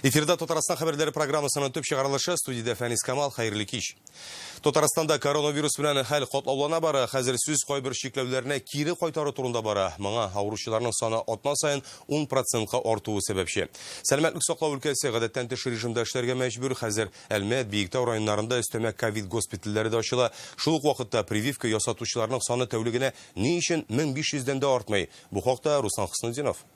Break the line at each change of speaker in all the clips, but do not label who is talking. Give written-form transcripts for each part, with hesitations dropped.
Эфирда Татарстан хәбәрләре программасының төп чыгарылышы, студиядә Фәнис Камал, хәерле кич. Татарстанда коронавирус белән хәл катлаулана бара. Хәзер сүз кайбер чикләүләрне кире кайтару турында бара. Моңа авыручыларның саны атна саен 10 процентка артуы сәбәпче. Сәламәтлек саклау өлкәсе гадәттән тыш режимда эшләргә мәҗбүр. Хәзер Әлмәт, Биектау районнарында өстәмә ковид госпитальләре дә ачыла. Шул ук вакытта прививка ясатучыларның саны тәүлегенә ни өчен 1500 дән дә артмый? Бу хакта Руслан Хөснетдинов.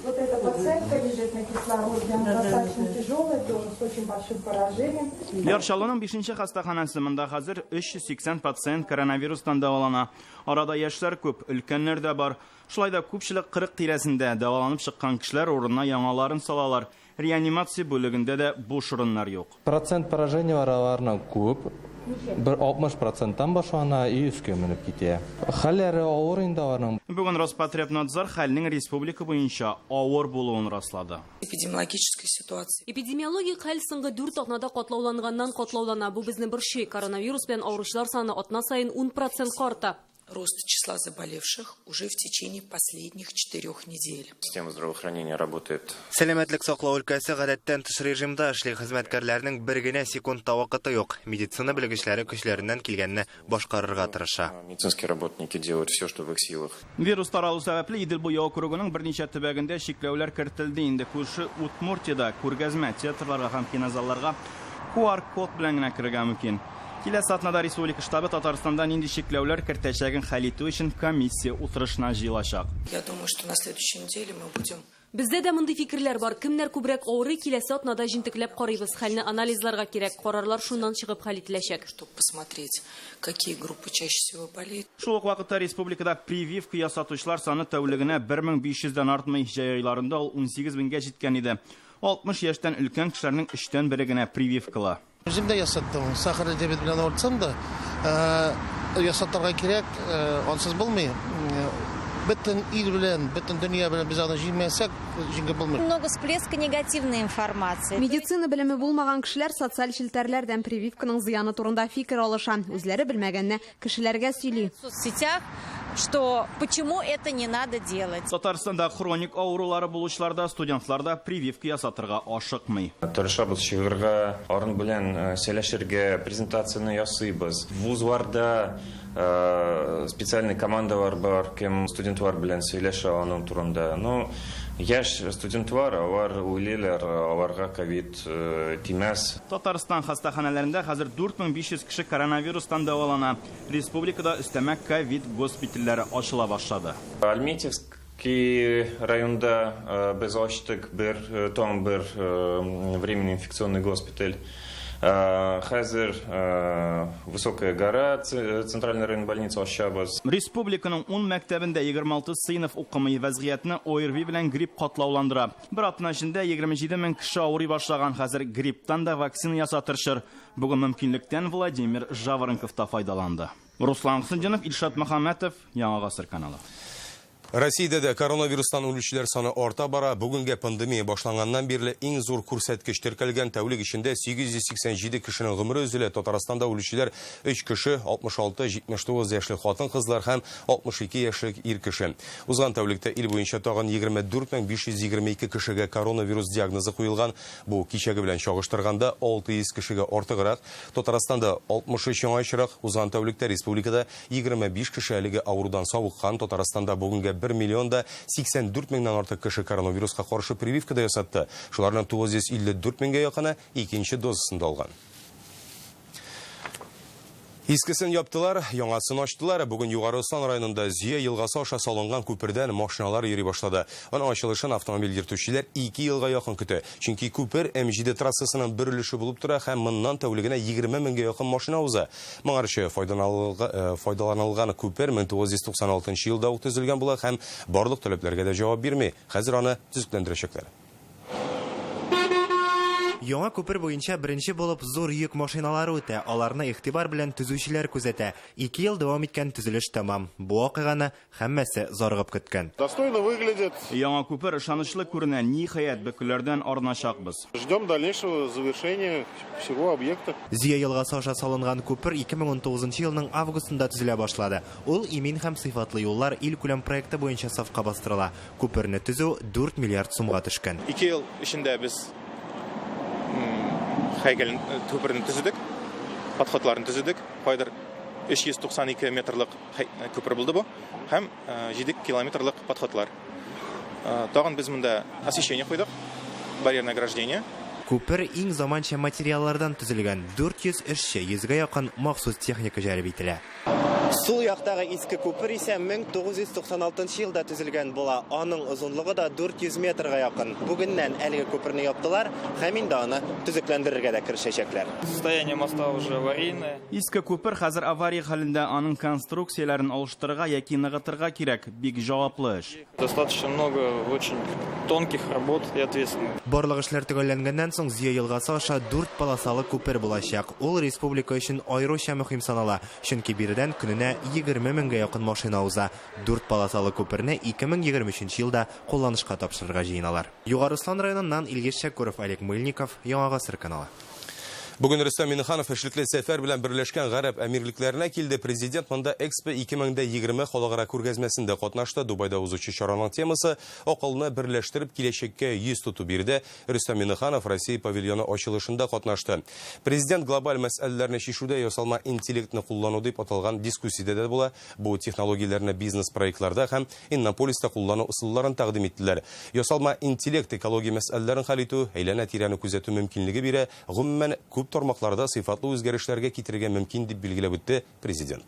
Вот эта пациентка лежит на кислороде, она достаточно тяжелая, тоже с очень большим поражением.
Яр Чаллының 5 хастаханәсе монда хәзер 380 пациент коронавирустан дәвалана. Арада яшьләр күп, өлкәннәр дә бар. Шулай да күпчелек 40 тирәсендә дәваланып чыккан кешеләр урынына яңаларын салалар. Реанимация бүлегендә дә буш урыннар юк.
Процент поражениеләр аларның күп, бер 60 проценттан башлана и өскә менеп китә. Хәлләре авыр инде аларның.
Бүген Роспотребнадзор хәлнең республика буенча авыр булуын раслады.
Эпидемиологическая ситуация.
Эпидемиологик хәл соңгы дүрт атнада катлауланганнан катлаулана. Бу безне борчый. Коронавирус белән авыручылар саны атна саен 10 процентка арта.
Рост числа заболевших уже в течение последних 4 недель.
Система здравоохранения работает.
Сәламәтлек саклау өлкәсе гадәттән тыш режимда эшли. Хезмәткәрләрнең бер генә секунд та вакыты юк. Медицина белгечләре көчләреннән килгәнне башкарырга тырыша.
Медицинские работники делают все, что в их силах.
Вирус таралу сәбәпле Идел буе округының берничә төбәгендә чикләүләр кертелде инде. Күрше Удмуртиядә күргәзмә театрларга һәм кинозалларга QR-код белән генә керергә мөмкин. Киләсе атнада республика штабы Татарстанда нинди чикләүләр кертәчәген хәл итү өчен комиссия утырышына җыелачак.
Я думаю, что на следующей неделе мы будем
Бездә дә мондый фикерләр бар. Кемнәр күбрәк авырый, киләсе атнада җентекләп карыйбыз. Хәлне анализларга кирәк. Карарлар шуннан чыгып хәл ителәчәк.
Чтобы посмотреть, какие группы чаще всего болеют.
Шул ук вакытта республикада прививка ясатучылар саны тәүлегенә 1500 дән артмый. Җәй айларында ул 18 меңгә җиткән иде. 60 яшьтән өлкән кешеләрнең өчтән бере генә прививкалы.
Үзем дә ясаттым. Сахарный диабет белән авыртсам да, ясатырга кирәк, ансыз булмый. Бөтен ил белән, бөтен дөнья белән без аны җиңмәсәк, җиңеп булмый.
Много всплеска негативной информации.
Медицина белеме булмаган кешеләр социаль челтәрләрдән прививканың зыяны турында фикер алыша. Үзләре белмәгәнне кешеләргә сөйли.
В соцсетях, что почему это не надо делать.
Татарстанда хроник авырулары булучылар да, студентлар да прививка ясатырга ашыкмый.
Тырышабыз чыгырга, арын белән сөйләшергә, презентацияне ясыйбыз. Вузларда специальный командалар бар, кем студентлар белән сөйләшә аның турында. Ну, яшь студентлар, алар уйлыйлар, аларга ковид тимәс.
Татарстан хастаханәләрендә хәзер 4500 кеше коронавирустан дәвалана. Республикада өстәмә ковид госпитальләре ачыла башлады.
Альметьевский районда без ачтык бер тагын бер временный инфекционный госпиталь. Хәзер Высокая гора, центральный район больница ачабыз.
Республиканың 10 мәктәбендә 26 сыйныф укымый. Вәзгыятьне ОРВИ белән грипп катлауландыра. Бер атна эчендә 27 мең кеше авырый башлаган. Хәзер грипптан да вакцина ясатыр чор. Бүген мөмкинлектән Владимир Жаворонков та файдаланды. Руслан Хөснетдинов, Илшат Мөхәммәтов, Яңа Гасыр каналы.
Россиядә дә коронавирустан үлүчеләр саны арта бара. Бүгенгә пандемия башланганнан бирле иң зур күрсәткеч теркәлгән. Тәүлек эчендә 887 кешенең гомере өзелә. Татарстанда үлүчеләр 3 кеше, 66, 79 яшьлек хатын-кызлар һәм 62 яшьлек ир кеше. Узган тәүлектә ил буенча тагын 24522 кешегә коронавирус диагнозы куелган. Бу кичәге белән чагыштырганда 600 кешегә артыграк. Татарстанда 63 яңа очрак. Узган тәүлектә республикада 25 кеше әлеге авырудан савыккан. Татарстанда бүгенгә 1 миллион да 84 меңнән артык кеше коронавируска каршы прививка да ясатты. Шуларның 954 меңгә якыны икенче дозасын да алган. Искесен яптылар, яңасын ачтылар. Бүген Югары Ослан районында Зөя елгасы аша салынган күпердән машиналар йөри башлады. Аның ачылышын автомобиль йөртүчеләр 2 елга якын көтә. Чөнки күпер М7 трассасының бер өлеше булып тора һәм моннан тәүлегенә 20 меңгә якын машина уза. Моңарчы файдаланылган күпер 1996 елда ук төзелгән була һәм барлык таләпләргә дә җавап бирми. Хәзер аны төзекләндерәчәкләр.
Яңа күпер буенча беренче булып зур йөк машиналары үтә. Аларны игътибар белән төзүчеләр күзәтә. 2 ел дәвам иткән төзелеш тәмам. Бу вакыйганы һәммәсе зарыгып көткән.
Достойно выглядит.
Яңа күпер ышанычлы күренә. Ниһаять, бөкеләрдән арыначакбыз.
Ждем дальнейшего завершения всего объекта.
Зөя елгасы аша салынган күпер 2019 елның августында төзелә башлады. Ул имин һәм сыйфатлы юллар илкүләм проекты буенча сафка бастырыла. Күперне төзү 4 миллиард сумга төшкән.
2 ел эчендә без Һәйкәлен күперне төзедек, подходларын төзедек. Кайдыр 392 метрлык күпер булды бу һәм 7 километрлык подходлар. Тагын без монда освещение куйдык, барьерное ограждение.
Күпер иң заманча материаллардан төзелгән. 400 эшче, 100гә якын махсус техника җәлеп ителә. Сул яктагы иске күпер исә 1996 елда төзелгән була. Аның озынлыгы да 400 метрга якын. Бүгеннән әлеге күперне яптылар һәм инде аны төзекләндерергә дә керешәчәкләр.
Состояние моста уже аварийное.
Иске күпер хәзер авария хәлендә, аның конструкцияләрен алыштырырга яки ныгытырга кирәк. Бик җаваплы эш.
Достаточно много очень тонких работ и ответственных.
Барлык эшләр төгәлләнгәннән соң Зөя елгасы аша дүрт полосалы күпер булачак. Ул республика өчен аеруча мөһим санала, чөнки биредән көненә 20 меңгә якын машина уза. Дүрт полосалы күперне 2023 елда кулланышка тапшырырга җыеналар. Югары Ослан районыннан Илгиз Шәкүров, Олег Мыльников, Яңа Гасыр каналы.
Бүген Рөстәм Миңнеханов эшлекле сәфәр белән Берләшкән Гарәп Әмирлекләренә килде. Президент монда Экспо 2020 халыкара күргәзмәсендә катнашты. Дубайда узучы чараның темасы акылны берләштереп киләчәккә йөз тоту. Биредә Рөстәм Миңнеханов Россия павильоны ачылышында катнашты. Президент глобаль мәсьәләләрне чишүдә ясалма интеллектны куллану дип аталган дискуссиядә дә була. Бу технологияләрне бизнес-проектларда һәм Иннополиста куллану ысулларын тәкъдим иттеләр. Ясалма интеллект экология мәсьәләләрен хәл итү, әйләнә-тирәне күзәтү мөмкинлеге бирә, гомумән, күп тармакларда сыйфатлы үзгәрешләргә китерергә мөмкин, дип билгеләп үтте президент.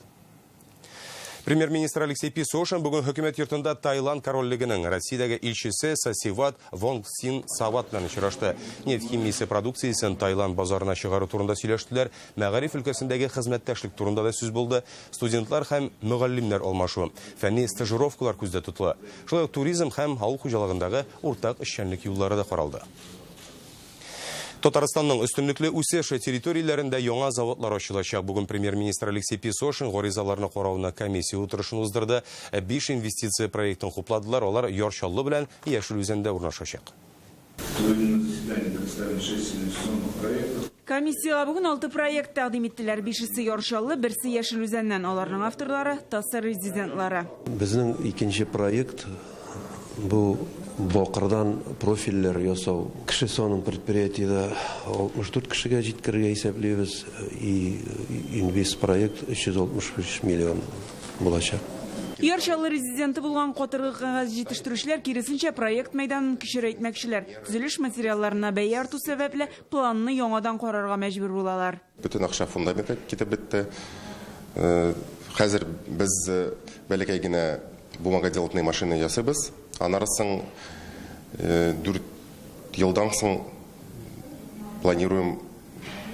Премьер-министр Алексей Песошин бүген хөкүмәт йортында Таиланд корольлегенең Россиядәге илчесе Сасиват Вонгсин Сават белән очрашты. Нефть химиясе продукциясен Таиланд базарына чыгару турында сөйләштеләр. Мәгариф өлкәсендәге хезмәттәшлек турында да сүз булды. Студентлар һәм мөгаллимнәр алмашу, фәнни стажировкалар күздә тотыла. Шулай ук туризм һәм авыл хуҗалыгындагы уртак эшчәнлек юллары да каралды. Татарстанның өстенлекле үсеш территорияләрендә яңа заводлар ачылачак. Бүген премьер-министр Алексей Песошин гаризаларны карауны комиссия утырышын уздырды. Биш инвестиция проектын хупладылар. Алар Яр Чаллы белән Яшел Үзәндә урнашачак.
Комиссиягә бүген алты проект тәкъдим иттеләр. Бишесе Яр Чаллы, берсе Яшел Үзәннән. Аларның авторлары ТАССР резидентлары.
Безнең икенче проект бу бакырдан профильләр ясау. Кеше санын предприятиедә 64 кешегә җиткерергә исәплибез. И инвестпроект 365 миллион булачак.
Яр Чаллы резиденты булган катыргы кәгазь җитештерүчеләр киресенчә проект мәйданын кечерәйтмәкчеләр. Төзелеш материалларына бәя арту сәбәпле, планны яңадан карарга мәҗбүр булалар.
Бөтен акча фундаментка китеп бетте. Хәзер без бәләкәй генә бумагоделотный машина ясыйбыз. Аннары соң 4 елдан соң планируем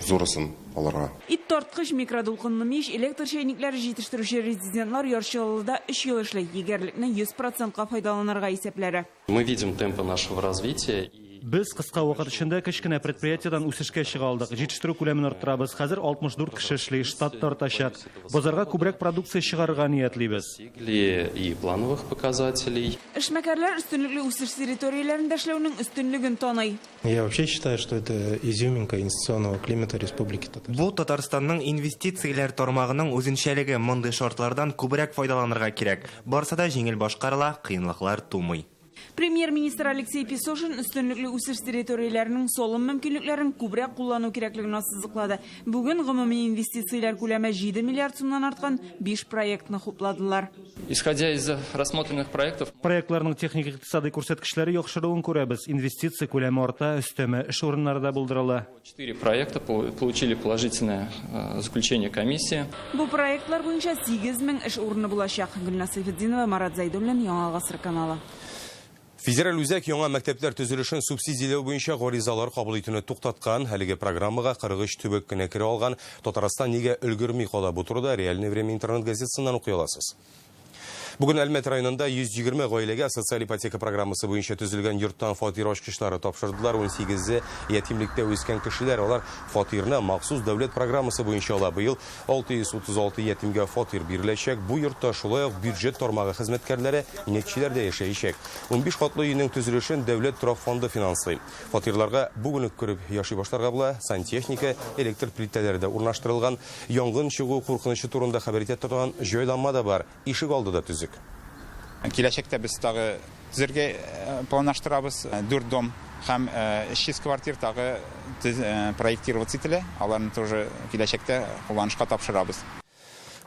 зурысын алырга.
Ит тарткыч, микродулкынлы мич, электр чәйнекләре җитештерүче резидентлар Яр Чаллыда 3 ел эшли. Егәрлекне 100 процентка файдаланырга исәпләре.
Мы видим темпы нашего развития.
Без кыска вакыт эчендә кечкенә предприятиедән үсешкә чыга алдык. Җитештерү күләмен арттырабыз. Хәзер 64 кеше эшли, штат та артачак. Базарга күбрәк продукция чыгарырга ниятлибез.
И плановых показателей.
Эшмәкәрләр өстенлекле үсеш территорияләрендә эшләүнең өстенлеген таный.
Я вообще считаю, что это изюминка инвестиционного климата Республики Татарстан.
Бу Татарстанның инвестицияләр тармагының үзенчәлеге. Мондый шартлардан күбрәк файдаланырга кирәк. Барсы да җиңел башкарыла, кыенлыклар тумый.
Премьер-министр Алексей Песошин өстенлекле үсеш территорияләренең салым мөмкинлекләрен күбрәк куллану кирәклеген ассызыклады. Бүген гомуми инвестицияләр күләме 7 миллиард сумнан арткан 5 проектны хупладылар.
Исходя из рассмотренных проектов,
Проектларның техник икътисадый күрсәткечләре яхшыруын күрәбез. Инвестиция күләме арта, өстәмә эш урыннары да булдырыла.
4 проекта получили положительное заключение комиссии.
Бу проектлар буенча 8000 эш урыны булачак. Гөлназ Сәйфетдинова, Марат Зәйдуллин, Яңа Гасыр каналы.
Федераль үзәк яңа мәктәпләр төзелешен субсидияләү буенча гаризалар кабул итүне туктаткан. Әлеге программага 43 төбәк кенә керә алган. Татарстан нигә өлгерми кала? Бу турыда Реальное время интернет газетасыннан укый аласыз. Бүген Әлмәт районында 120 гаиләгә социаль ипотека программасы буенча төзелгән йорттан фатир ачкычлары тапшырдылар. 18-е ятимлектә үскән кешеләр. Алар фатирны махсус дәүләт программасы буенча ала. Быел 636 ятимгә фатир биреләчәк. Бу йортта шулай ук бюджет тармагы хезмәткәрләре, нефтьчеләр дә яшәячәк. 15 катлы өйнең төзелешен дәүләт торак фонды финанслый. Фатирларга бүген үк кереп яши башларга була. Сантехника, электр плитәләре дә урнаштырылган. Янгын чыгу куркынычы турында хәбәр итә торган җайланма да бар. Ишек алды да төзек.
Киләчәктә без тагы төзергә планлаштырабыз. 4 дом
Һәм 300 квартир тагы проектироваться ителә, аларны тоже киләчәктә кулланышка тапшырабыз.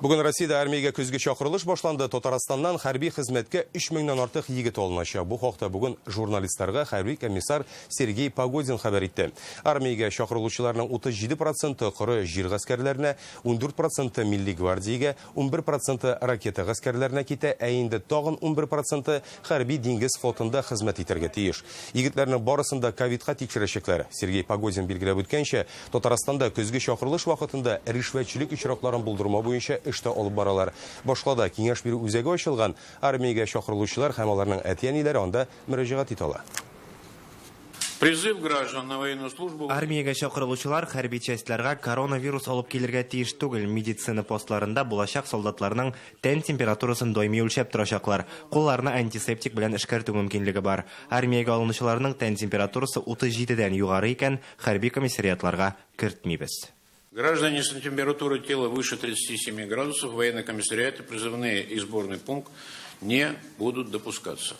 Бүген Россиядә армиягә көзге чакырылыш башланды. Татарстаннан хәрби хезмәткә 3 меңнән артык егет алыначак. Бу хакта бүген журналистларга хәрби комиссар Сергей Погодин хәбәр итте. Армиягә чакырылучыларның 37 проценты коры җир гаскәрләренә, 14 проценты милли гвардиягә, 11 проценты ракета гаскәрләренә китә, ә инде тагын 11 проценты хәрби диңгез флотында хезмәт итәргә тиеш. Егетләрнең барысын да ковидка тикшерәчәкләр. Сергей Погодин билгеләп үткәнчә, Татарстанда көзге чакырылыш вакытында ришвәтчелек очракларын булдырмау буенча эш тә алып баралар. Башкалада киңәш бирү үзәге ачылган, армиягә чакырылучылар һәм аларның әти-әниләре анда мөрәҗәгать итә ала.
Призыв граждан на военную службу.
Армиягә чакырылучылар хәрби частьларга коронавирус алып килергә тиеш түгел. Медицина постларында булачак солдатларның тән температурасын даими үлчәп торачаклар. Кулларны антисептик белән эшкәртү мөмкинлеге бар. Армиягә алынучыларның тән температурасы 37 дән югары икән, хәрби комиссариатларга кертмибез.
Граждане с температурой тела выше 37 градусов в военный комиссариаты, призывные и сборный пункт не будут допускаться.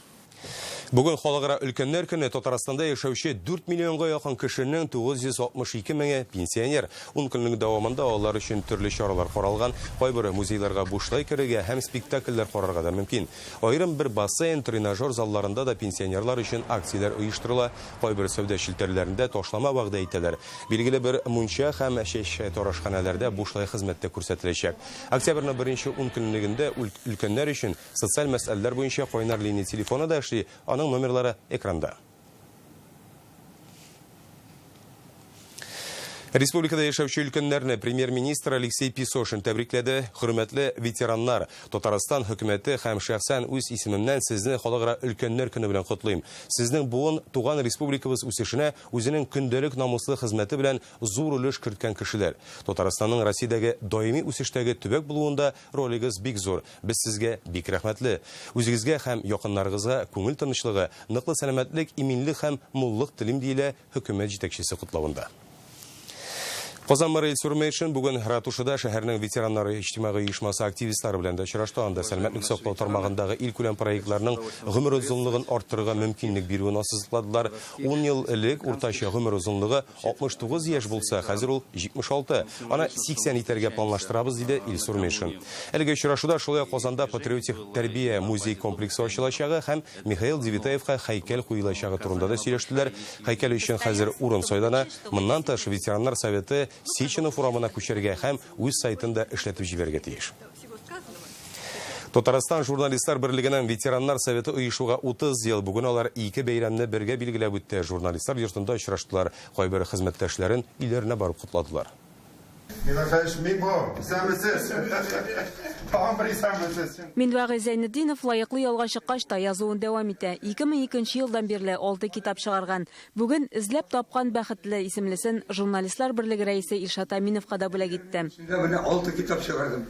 Бүген халыкара өлкәннәр көне. Татарстанда яшәүче 4 миллионга якын кешенең 962 меңе пенсионер. 10 көнлек дәвамында алар өчен төрле чаралар каралган. Кайбер музейларга бушлай керергә һәм спектакльләр карарга да мөмкин. Аерым бер бассейн, тренажер залларында да пенсионерлар өчен акцияләр оештырыла. Кайбер сәүдә челтәрләрендә ташлама вәгъдә итәләр. Билгеле бер мунча һәм чәч тарашханәләрдә бушлай хезмәт тә күрсәтеләчәк. Октябрьнең беренче 10 көнлегендә өлкәннәр өчен социаль мәсьәләләр буенча кайнар линия телефоны да эшли. Аның номерлары экранда. Республикада яшәүче өлкәннәрне премьер-министр Алексей Песошин тәбрикләде. Хөрмәтле ветераннар, Татарстан хөкүмәте һәм шәхсән үз исемемнән сезне халыкара өлкәннәр көне белән котлыйм. Сезнең буын туган республикабыз үсешенә үзенең көндәлек намуслы хезмәте белән зур өлеш керткән кешеләр. Татарстанның Россиядәге даими үсештәге төбәк булуында ролегез бик зур. Без сезгә бик рәхмәтле. Үзегезгә һәм якыннарыгызга күңел тынычлыгы, ныклы сәламәтлек, иминлек һәм муллык телим, диелә хөкүмәт җитәкчесе котлавында. Казан мэры Илсур Метшин бүген ратушада шәһәрнең ветераннары иҗтимагый оешмасы активистлары белән дә очрашты. Анда сәламәтлек саклау тармагындагы илкүләм проектларның гомер озынлыгын арттырырга мөмкинлек бирүен ассызыкладылар. 10 ел элек уртача гомер озынлыгы 69 яшь булса, хәзер ул 76. Аны 80 итәргә планлаштырабыз, диде Илсур Метшин. Әлеге очрашуда шулай ук Казанда патриотик тәрбия музей комплексы ачылачагы һәм Михаил Девятаевка һәйкәл куелачагы турында да сөйләштеләр. Һәйкәл өчен хәзер урын сайлана. Моннан тыш, ветераннар советы Сеченов урамына күчәргә һәм үз сайтын да эшләтеп җибәрергә тиеш. Татарстан журналистлар берлегенең ветераннар советы оешуга 30 ел. Бүген алар ике бәйрәмне бергә билгеләп үтте. Журналистлар йортында очраштылар. Кайбер хезмәттәшләрен өйләренә барып котладылар.
Минвәгыйз Зәйнетдинов лаеклы ялга чыккач та язуын дәвам итә. 2002 елдан бирле 6 китап чыгарган. Бүген эзләп тапкан бәхетле исемлесен журналистлар берлеге рәисе Илшат Аминовка да бүләк итте.
Менә 6 китап чыгардым.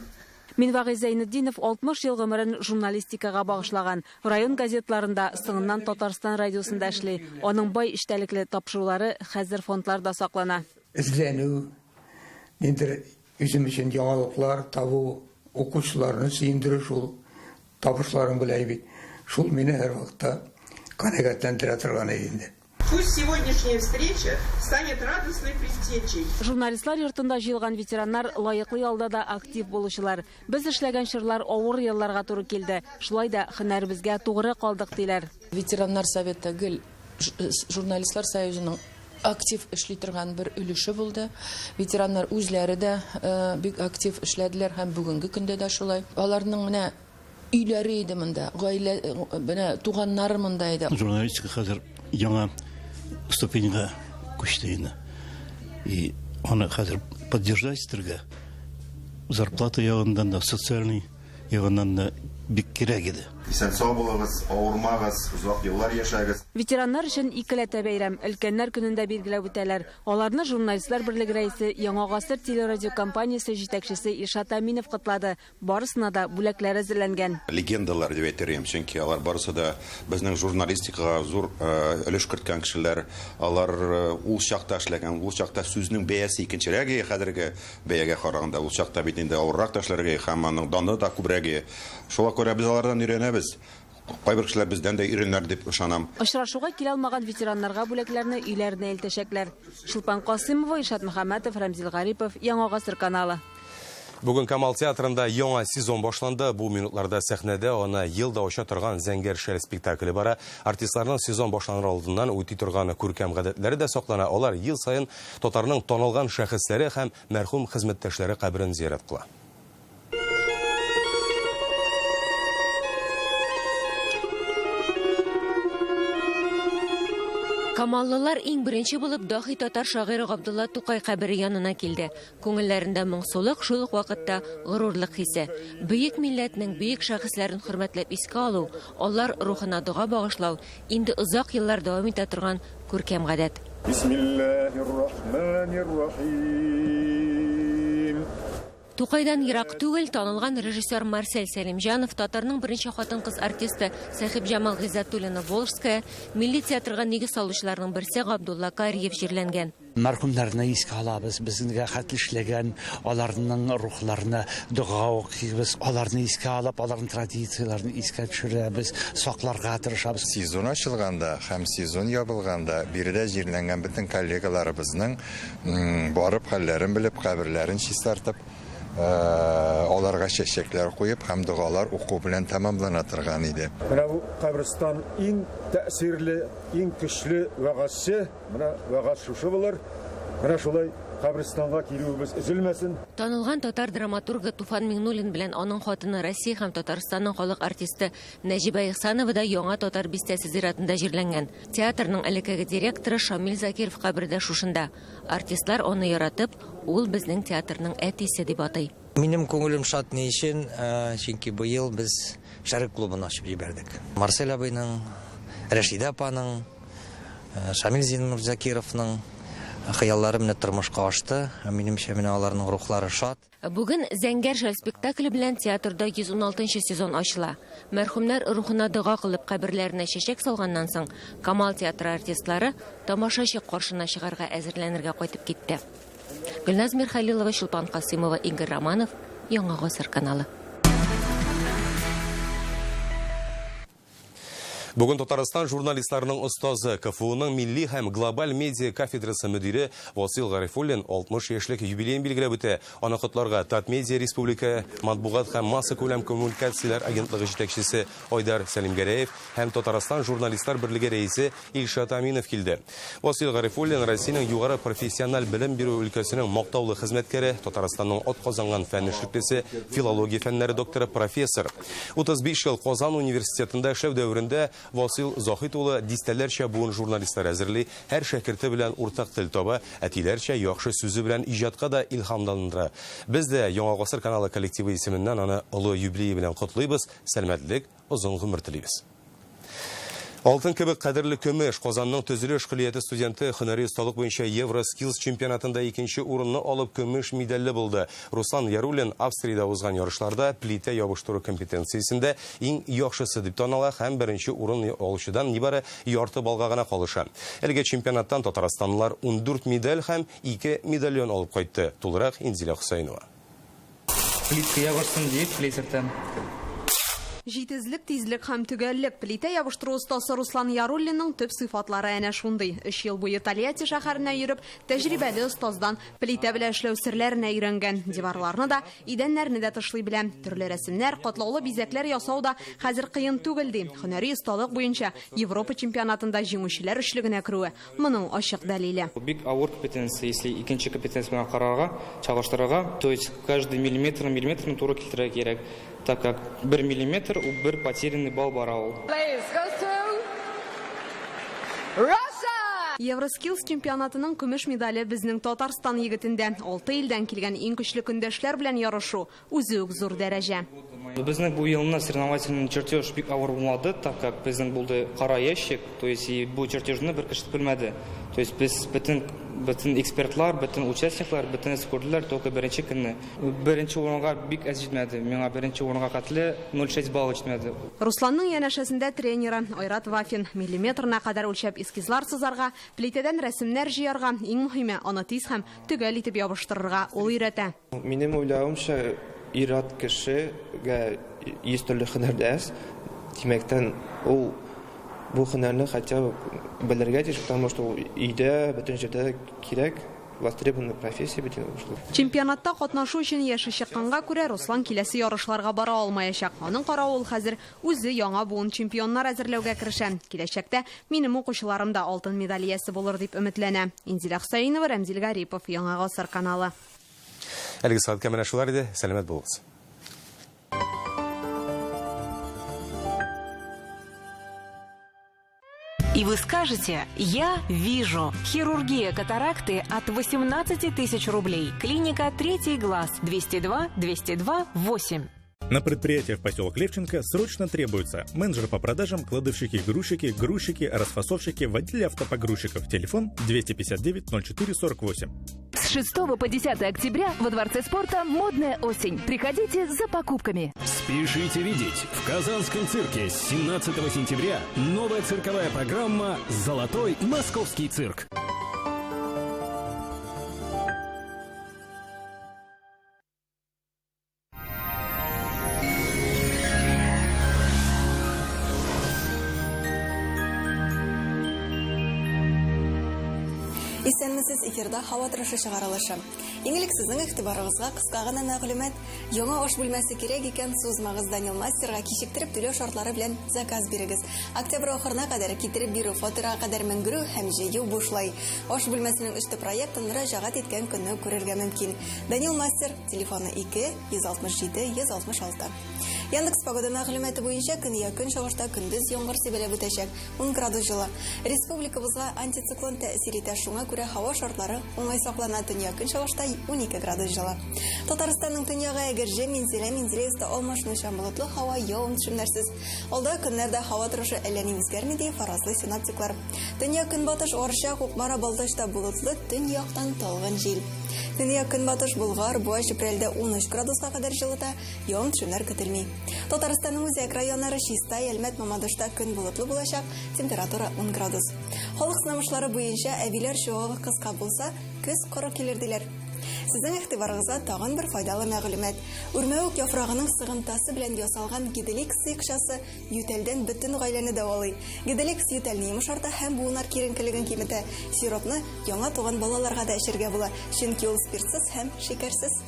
Минвәгыйз Зәйнетдинов 60 ел гомерен журналистикага багышлаган. Район газетларында, соңыннан Татарстан радиосында эшли. Аның бай эчтәлекле тапшырулары хәзер фондларда саклана.
Эзләнү, ниндидер үзем өчен яңалыклар табу, укучыларны сөендерү шул табышларым белән бит. Шул мине һәрвакытта канәгатьләндерә торган иде инде.
Пусть сегодняшняя встреча станет радостной предтечей.
Журналистлар йортында җыелган ветераннар лаеклы ялда да актив булучылар. Без эшләгән чорлар авыр елларга туры килде. Шулай да һөнәребезгә тугры калдык, диләр.
Ветераннар советы гел журналистлар союзының актив эшли торган бер өлеше булды. Ветераннар үзләре дә бик актив эшләделәр һәм бүгенге көндә дә шулай. Аларның менә өйләре иде монда, гаилә, менә туганнары монда иде.
Журналистика хәзер яңа ступеньга күчте инде. И аны хәзер поддержать итәргә зарплата ягыннан да, социальный ягыннан да бик кирәк иде.
Исән сау булыгыз, авырмагыз, озак еллар яшәгез.
Ветераннар өчен икеләтә бәйрәм, өлкәннәр көнендә билгеләп үтәләр. Аларны журналистлар берлеге рәисе, Яңа гасыр телерадиокомпаниясе җитәкчесе Илшат Аминов котлады. Барысына да бүләкләр әзерләнгән.
Легендалар дип әйтер идем, чөнки алар барысы да безнең журналистикага зур өлеш керткән кешеләр. Алар ул чакта эшләгән, ул чакта сүзнең бәясе икенчерәк, хәзерге бәягә караганда ул чакта бит инде авыррак та эшләргә һәм аның даны да күбрәк. Шуңа күрә без алардан өйрәнәбез. Кайбер кешеләр бездән дә өйрәнер дип ышанам.
Очрашуга килә алмаган ветераннарга бүләкләрне өйләренә илтәчәкләр. Чулпан Касымова, Илшат Мөхәммәтов, Рәмзил Гарипов, Яңа Гасыр каналы.
Бүген Камал театрында яңа сезон башланды. Бу минутларда сәхнәдә аны елда ача торган Зәңгәр шәл спектакле бара. Артистларның сезон башланыр алдыннан үти торган күркәм гадәтләре дә саклана. Алар ел саен татарның танылган шәхесләре һәм мәрхүм хезмәттәшләре каберен зиярәт кыла.
Камаллылар иң беренче булып дахи татар шагыйре Габдулла Тукай кабере янына килде. Күңелләрендә моңсулык, шул ук вакытта горурлык хисе. Бөек милләтнең бөек шәхесләрен хөрмәтләп искә алу, алар рухына дога багышлау инде озак еллар дәвам итә торган күркәм гадәт.
Бисмиллаһир-рахманир-рахим.
Тукайдан ерак түгел танылган режиссер Марсель Сәлимҗанов, татарның беренче хатын-кыз артисты Сәхибҗамал Гыйззәтуллина Волжская, милли театрга нигез салучыларның берсе Габдулла Кариев җирләнгән.
Мәрхүмнәрне искә алабыз, безгә хәтле эшләгән, аларның рухларына дога укыйбыз, аларны искә алып, аларның традицияләрен искә төшерәбез, сакларга тырышабыз.
Сезон ачылганда һәм сезон ябылганда биредә җирләнгән бөтен коллегаларыбызның барып хәлләрен белеп, каберләрен чистартып, аларга чәчәкләр куеп һәм догалар уку белән тәмамлана торган иде.
Менә бу каберстан иң тәэсирле, иң көчле вәгазьче, менә вәгазь шушы булыр. Менә шулай каберстанга килүебез өзелмәсен.
Танылган татар драматургы Туфан Миңнуллин белән аның хатыны Россия һәм Татарстанның халык артисты Нәҗибә Ихсанова да яңа татар бистәсе зиратында җирләнгән. Театрның элеккеге директоры Шамил Закиров кабере дә шушында. Артистлар аны яратып, ул безнең театрның әтисе дип атый.
Минем күңелем шат ни өчен, чөнки быел без Шәрык клубын ачып җибәрдек. Марсель абыйның, Рәшидә апаның, Шамил Закировның хыяллары менә тормышка ашты. Минемчә, менә аларның рухлары шат.
Бүген Зәңгәр шәл спектакле белән театрда 116 сезон ачыла. Мәрхүмнәр рухына дога кылып каберләренә чәчәк салганнан соң Камал театры артистлары тамашачы каршына чыгарга әзерләнергә кайтып китте. Гөлназ Мирхалилова, Чулпан Касымова, Игорь Романов, Яңа Гасыр каналы.
Бүген Татарстан журналистларының остазы, КФУның милли һәм глобаль медиа кафедрасы мөдире Васил Гарифуллин 60 яшьлек юбилеен билгеләп үтә. Аны котларга Татмедиа Республика матбугат һәм массакүләм коммуникацияләр агентлыгы җитәкчесе Айдар Сәлимгәрәев һәм Татарстан журналистлар берлеге рәисе Илшат Аминов килде. Васил Гарифуллин Россиянең югары профессиональ белем бирү өлкәсенең мактаулы хезмәткәре, Татарстанның атказанган фән эшлеклесе, филология фәннәре докторы, профессор. 35 ел Казан университетында эшләү дәверендә Васил Заһит улы дистәләрчә буын журналистлар әзерли, һәр шәкерте белән уртак тел таба, әтиләрчә яхшы сүзе белән иҗатка да илһамландыра. Без дә Яңа Гасыр каналы коллективы исеменнән аны олы юбилее белән котлыйбыз, сәламәтлек, озын гомер телибез. Алтын кебек кадерле көмеш Казанның төзелеш көллияте студенты һөнәри осталык буенча Евроскиллс чемпионатында икенче урынны алып көмеш медальле булды. Руслан Яруллин Австриядә узган ярышларда плитә ябыштыру компетенциясендә иң яхшысы дип таныла һәм беренче урын алучыдан нибары ярты баллга гына калыша. Әлеге чемпионаттан татарстанлылар 14 медаль һәм 2 медальон алып кайтты. Тулырак Инзилә Хусайнова.
Плитка ябышсын дип плитертән.
Җитезлек, тизлек һәм төгәллек. Плитә ябыштыру остасы Руслан Яруллинның төп сыйфатлары әнә шундый. 3 ел буе Тольятти шәһәренә йөреп, тәҗрибәле остаздан плитә белән эшләү серләренә өйрәнгән. Диварларны да, идәннәрне дә тышлый белә. Төрле рәсемнәр, катлаулы бизәкләр ясау да хәзер кыен түгел ди. Һөнәри осталык буенча Европа чемпионатында җиңүчеләр өчлегенә керүе моның ачык дәлиле.
Бик авыр компетенция, если икенче компетенция белән карарга, чагыштырырга, то есть каждый миллиметр миллиметрны туры китерергә кирәк. Так как 1 миллиметр у бер потерянный балл бара ул.
Евроскиллс чемпионатының көмеш медале безнең Татарстан егетендә. 6 илдән килгән иң көчле көндәшләр белән ярышу үзе үк зур дәрәҗә.
Безнең бу елны соревновательный чертеж бик авыр булмады, так как безнең булды кара ящик, то есть и бу чертежны бер кеше белмәде. То есть без бөтен экспертлар, бөтен участниклар, бөтен күрделәр только беренче көнне. Беренче урынга бик әз җитмәде. Миңа беренче урынга хәтле 0,6 балл җитмәде.
Русланның янәшәсендә тренеры Айрат Вафин миллиметрына кадәр үлчәп эскизлар сызарга, плитәдән рәсемнәр җыярга, иң мөһиме аны тиз һәм төгәл итеп ябыштырырга ул өйрәтә.
Минем уйлавымча, ир-ат кешегә 100 төрле һөнәр дә әз.
Димәктән, ул бу һөнәрне хотя бы белергә тиеш, потому что ул өйдә, бөтен җирдә кирәк, востребованная профессия бит инде ул.
Чемпионатта катнашу өчен яше чыкканга күрә, Руслан киләсе ярышларга бара алмаячак. Аның каравы, ул хәзер үзе яңа буын чемпионнар әзерләүгә керешә. Киләчәктә минем укучыларым да алтын медаль иясе булыр дип өметләнә. Инзилә Хөсәенова, Рәмзил Гарипов, Яңа Гасыр каналы.
Әлеге сәгатькә менә шулар иде. Сәламәт булыгыз.
И вы скажете: «Я вижу». Хирургия катаракты от 18 тысяч рублей. Клиника «Третий глаз» 202 202 8.
На предприятие в поселок Левченко срочно требуются менеджер по продажам, кладовщики, грузчики, грузчики, расфасовщики, водители автопогрузчиков. Телефон 259 04 48.
С 6 по 10 октября во Дворце спорта «Модная осень». Приходите за покупками.
Спешите видеть! В Казанском цирке с 17 сентября новая цирковая программа «Золотой московский цирк».
Исәнмесез, эфирда һава торышы чыгарылышы. Иң элек сезнең игътибарыгызга кыска гына мәгълүмат. Яңа аш бүлмәсе кирәк икән, сузмагыз Данил Мастерга кичектереп түләү шартлары белән заказ бирегез. Октябрь ахырына кадәр китереп бирү, фатирга кадәр менгерү һәм җыю бушлай. Аш бүлмәсенең өч төп проектын мөрәҗәгать иткән көнне күрергә мөмкин. Данил Мастер, телефоны 2 167 166. Яндекс погода мәгълүматы буенча көньяк-көнчыгышта көндез яңгыр сибәләп үтәчәк. 10 градус җылы. Республикабызга антициклон тәэсир итә, шуңа күрә һава шартлары уңай саклана. Төньяк-көнчыгышта 12 градус җылы. Татарстанның төньягы Әгерҗе, Минзәлә, Менделеевскта алмашынучан болытлы һава, явым-төшемнәрсез. Алда көннәрдә һава торышы әллә ни үзгәрми, ди фаразлый синоптиклар. Төньяк-көнбатыш Арча, Кукмара, Балтачта болытлы, төньяктан талгын җил. Төньяк-көнбатыш Болгар, Буа, Чүпрәледә 13 градуска кадәр җылыта, явым-төшемнәр көтелми. Татарстанның үзәк районнары Чистай, Әлмәт, Мамадышта көн болытлы булачак, температура 10 градус. Халык сынамышлары буенча, әбиләр чуагы кыска булса, көз коры килер диләр. Сезнең игътибарыгызга тагын бер файдалы мәгълүмат. Үрмәүек яфрагының сыгынтасы белән ясалган Гиделикс сыекчасы ютәлдән бөтен гаиләне дәвалый. Гиделикс ютәлне йомшарта һәм буыннар киеренкелеген киметә. Сиропны яңа туган балаларга да эчәргә була, чөнки ул спиртсыз һәм шикәрсез.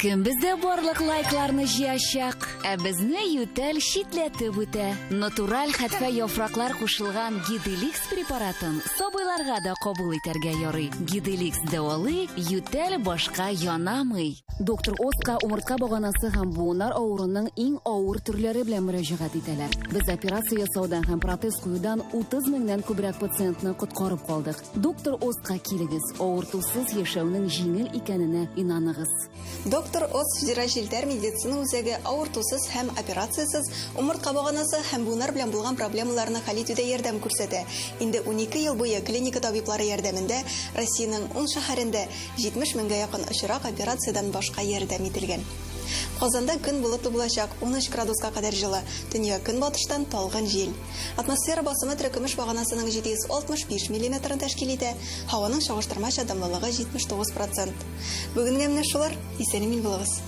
Кем бездә барлык лайкларны җыячак? Ә безне ютәл читләтеп үтә. Натураль хәтфә яфраклар кушылган Гиделикс препаратын сабыйларга да кабул итәргә ярый. Гиделикс дәвалый, ютәл башка янамый.
Доктор Оска умыртка баганасы һәм буыннар авыруының иң авыр төрләре белән мөрәҗәгать итәләр. Без операция ясаудан һәм протез куюдан 30 меңнән күбрәк пациентны коткарып калдык. Доктор Оска килегез, авыртусыз яшәүнең җиңел икәненә инаныгыз.
Доктор Оз федераль челтәр медицина үзәге авыртусыз һәм операциясез умыртка баганасы һәм буыннар белән булган проблемаларны хәл итүдә ярдәм күрсәтә. Инде 12 ел буе клиника табиблары ярдәмендә Россиянең 10 шәһәрендә 70 меңгә якын очрак операциядән башка ярдәм ителгән. Казанда көн болытлы булачак, 13 градуска кадәр җылы, төньяк-көнбатыштан талгын җил. Атмосфера басымы терекөмеш баганасының 765 миллиметрын тәшкил итә, һаваның чагыштырмача дымлылыгы 79 процент. Бүгенгә менә шулар, исән-имин булыгыз!